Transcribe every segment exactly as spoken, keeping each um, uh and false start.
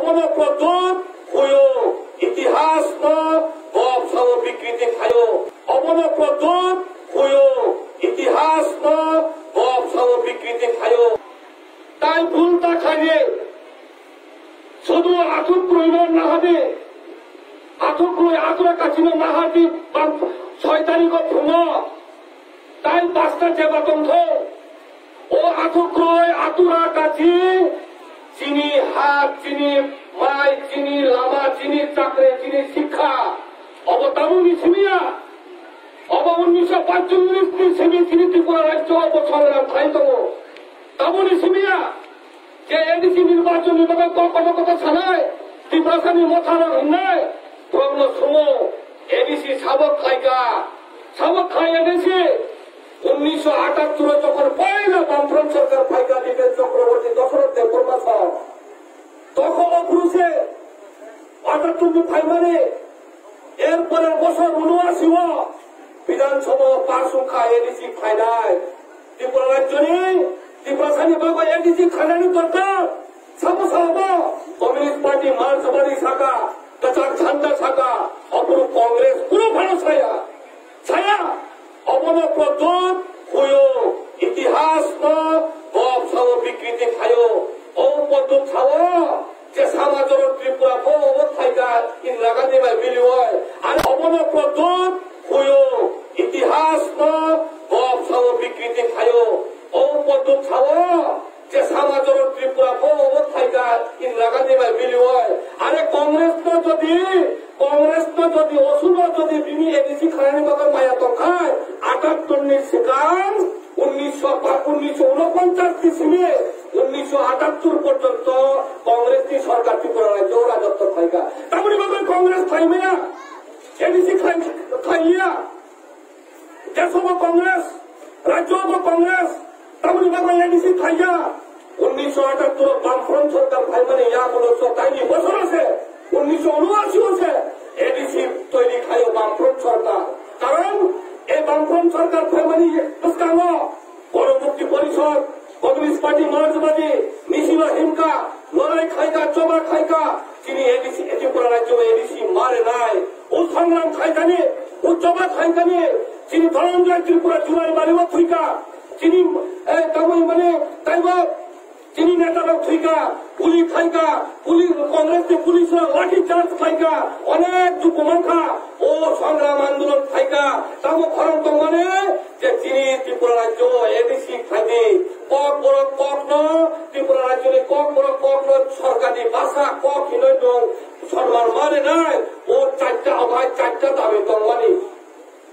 Obono Pradyot huyo, itihas no gop sao bikriti khayo. Obono Pradyot huyo, itihas no gop sao bikriti khayo. Tai bhul ta khaye. Sudu athuk kroi no nahadi. Athuk kroi athura kachino nahadi bang soi tarikh o phungo. Tai pasta jeba tongtho. O athuk kroi athura kachi chini ha, chini mai, chini lama, chini chakri, chini sikha. Obo tamuni simiya. Obo unnish panchallis ni simi chini Tripura rajyo obo songram khai tongo. Tamuni simiya. Je A D C nirbachon ni bagwi kok koto koto sanai, Tiprasani motha rok hwnwi, borokno sumo, A D C sabok khlaika, sabok khlai A D C, unnish atattur o jokhon poila Bamfront sorkar phaika, Dipen Chakraborty, Dosoroth Debbarma song, tokho o phuru se, atattur ni phaimani, er pore bosor unuashi o Bidhan Sabha o pass wngkha A D C khlainai. Tripura rajyoni Tiprasani bagwi A D C khlainani dorkar. Sabo sabo Communist Party, Marxwadi saka, kwchak jhanda saka, ophuru Congress kunu phano saya. Saya, obono Pradyot huyo, itihas no gop sao bikriti khayo. O Pradyot sao, je Samajwrok Tripura pho obo thaika Indira Gandhi bai milioi. Ar obono Pradyot huyo, itihas no gop sao bikriti khayo. O Pradyot sao, je Samajwrok Tripura pho obo thaika Indira Gandhi bai milioi. Are Congress no jodi, Congress no jodi, osuno jodi bini A D C khlainani bagwi maya tongkhai, atattur ni swkang unnish, unnish unoponchas ni simi unnish atattur porjonto Congress ni sorkar Tripura rajyo rajotwo khlaika. Tamoni bagwi Congress khlaimaya, A D C khlai-, khlaiya. Desobo Congress, rajyobo Congress, tamoni bagwi A D C khlaiya. Unnish atattur Bamfront sorkar phaimani yagulo so taini bosoro se, unnish unoashi o se A D C toiri khlaio Bamfront sorkar. Karon ei Bamfront sorkar phaimani bwskango Ganamukti Porishad, Communist Party, Marxwadi, misil o himka, lorai khlaika, choba khlaika, chini A D C, Tripura rajyo A D C mare nai. O songram khlaikani, o choba khlaikani, chini Dhananjay Tripura Jurai bari o thwika, chini, eh, tamoni mane, taibo, chini neta rok thwika, puli khlaika, puli, Congress ni police rok lathi charge khlaika, onek dukhu mankha, o songram andolon khlaika, tamo khorang tongmani, je chini Tripura rajyo A D C khaidi, kok borok kok no, Tripura rajyo ni kok borok kok no sorkar ni bhasha kok hinoi dong, sonmar mare nai, o charta obai charta dabi tongmani.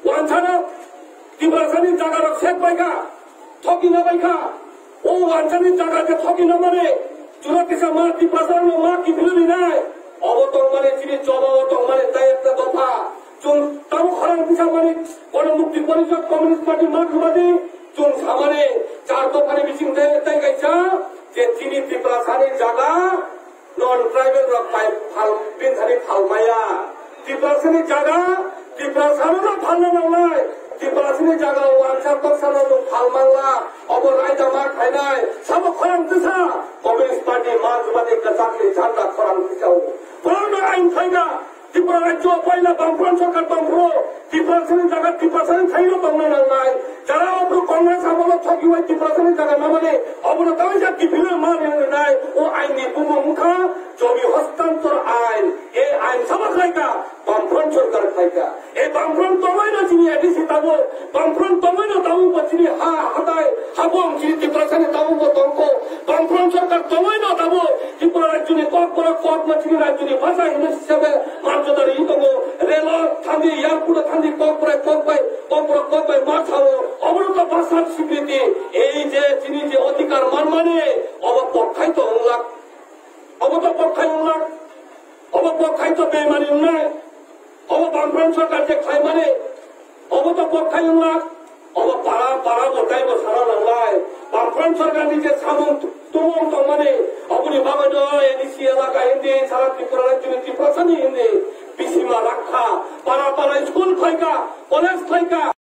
Wansano Tiprasani jaga rok sek baikha, thoki na baikha, o wansani jaga je thoki na mani, chura kisa ma Tiprasa no ma kiphilwi nai, obo tongmani chini choba o tongmani tai ekta dopha, chwng tamo khorang kisa mani, Ganamukti Porishad, Communist Party, Marxwadi, chwng samani char dophani bising tai, tai kaisa, je chini Tiprasani jaga, non-tribal rok pai phal, bini thani phal maya. Tiprasani jaga, Tiprasano no phalna nangnai. Tiprasani jaga wansa toksano no phal mangla. Obo raida ma khainai. Sabo khorang tisa. Communist Party, Marxwadi, kwchak ni jhanda khorang tisao. Khorang no ain khaina. Tripura rajyo poila Bamfront sorkar tongphuru, Tiprasani jaga Tiprasani thaino tongna nangnai. Jara ophru Congress amolo thokiwai Tiprasani jaga mamani, obono taisa kiphilwi ma rinai, o aini bumung wngkha Jomi Hostantor ain. E ain sama khlaika, Bamfront sorkar khlaika. E Bamfront tongwai no chini A D C tabo, Bamfront tongwai no tabo bo chini ha, hatai, habong chini Tiprasani tabo bo tongkho, Bamfront sorkar tongwai no tabo, Tripura rajyoni kok borok kok no chini rajyoni bhasha hinwi hisabe manjotari tongo. Relo thangdi, airport o thangdi, kok bwrai kok bai, kok borok kok bai ma sao. Obono to bhasha swikriti. Ei je chini je odhikar manmani, obo kothai to wnglak. Obo to kothai wnglak. Obo kothai to bemari wngnai. Obo Bamfront sorkar je khlaimani, obo to kothai wnglak. Obo para, para bo taibo sana nanglai. Bamfront sorkarni je samung tu-, tumung tongmani, oboni bagwi no A D C elaka hindi, sara Tripura rajyoni Tiprasani hindi, bisima rakha, para, para school khlaika, college khlaika.